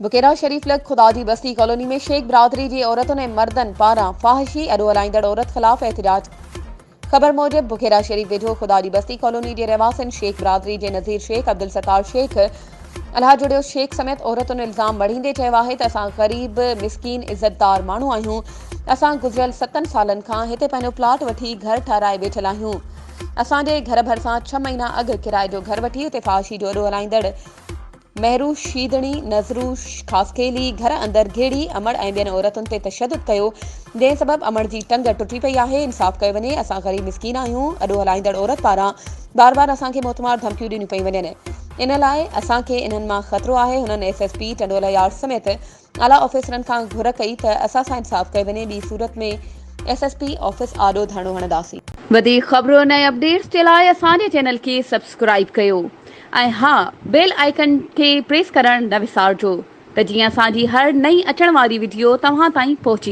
بڪيرا شريف لڳ خدا جي بستي ڪالوني ۾ شيخ برادري جي عورتن ۽ مردن پاران فاحشي اڏو هلائيندڙ عورت خلاف احتجاج خبر موجب بڪيرا شريف ويجهو خدا جي بستي ڪالوني جي رهواسين شيخ برادري جي نذير شيخ، عبدالستار شيخ، الهه جڙيو شيخ سميت عورتن الزام مڙهيندي چيو آهي ته اسان غريب مسڪين عزتدار ماڻهو آهيون اسان گذريل ستن سالن کان هتي پنهنجو پلاٽ وٺي گهر ٺهرائي ويٺل آهيون اسان جي گهر ڀرسان ڇهه مهينا اڳ ڪرائي جو گهر وٺي اتي فاحشي جو اڏو هلائيندڙ مهرو شيدڻي، نظرو خاصخيلي گهر اندر گهڙي امڙ ۽ ٻين عورتن تي تشدد ڪيو، جنهن سبب امڙ جي ٽنگ ٽٽي پئي آهي، انصاف ڪيو وڃي، اسان غريب مسڪين آهيون، اڏو هلائيندڙ عورت پاران بار بار اسان کي موتمار ڌمڪيون ڏنيون پيون وڃن، ان لاء اسان کي انهن مان خطرو آهي، هنن ايس ايس پي ٽنڊوالهيار سميت اعليٰ آفيسرن کان گهر ڪئي ته اسان سان انصاف ڪيو وڃي ٻي صورت ۾ ايس ايس پي آفيس آڏو ڌرڻو هڻنداسين. وڌيڪ خبرن ۽ اپڊيٽس جي لاء اسان جي چينل کي سبسڪرائيب ڪيو ۽ ها بيل آئيڪن کي پريس ڪرڻ نه وسارجو ته جيئن اسان جي هر نئين اچڻ واري وڊيو توهان تائين پهچي.